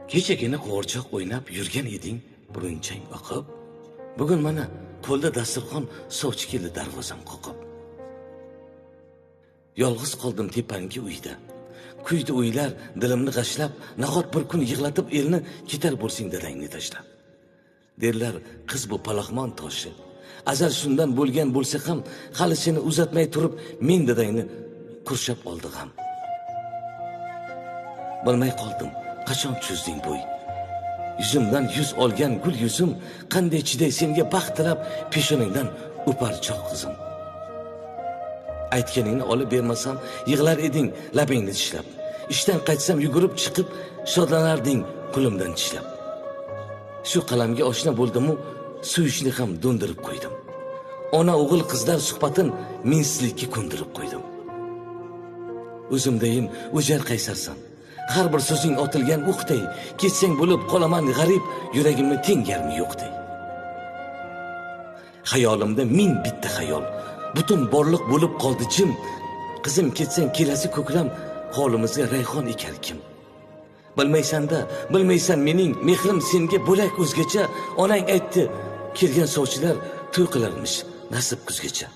Kechagina qo'g'irchoq o'ynab yurgan eding, burunchang oqib. Bugun mana qo'lda dasturxon, sovchi keldi darvozam qoqib. Yolg'iz qoldim tepangi uyda. Kuydi o'ylar dilimni g'ashlab, nahot bir kun yig'latib elni ketar bo'lsang dadangni tashlab. Derlar qiz bu palaxmon toshi. Azal shundan bo'lgan bo'lsa ham, hali seni uzatmay turib men dadangni qurshab oldi g'am. Bilmay qoldim qachon cho'zding bo'y. Yuzimdan yuz olgan gul yuzim, qanday chiday senga baxt tilab peshonangdan o'par choq qizim. Aytganingni olib bermasam yig'lar eding labingni tishlab. Ishdan qaytsam yugurib chiqib shodlanarding qo'limdan tishlab. Shu qalamga oshna bo'ldimu suyishni ham do'ndirib qo'ydim. Ona o'g'il qizlar suhbatin mensizlikka ko'ndirib qo'ydim. O'zimdayin o'jar qaysarsan. Har bir so'zing otilgan o'qday, ketsang bo'lib qolaman g'arib, yuragimni teng yarmi yo'qday. Xayolimda ming bitta xayol, butun borliq bo'lib qoldi jim. Qizim ketsang kelasi ko'klam hovlimizga rayhon ekar kim? Bilmaysan-da, bilmaysan mening mehrim senga bo'lak o'zgacha. Onang aytdi, kelgan sovchilar to'y qilarmish nasib kuzgacha.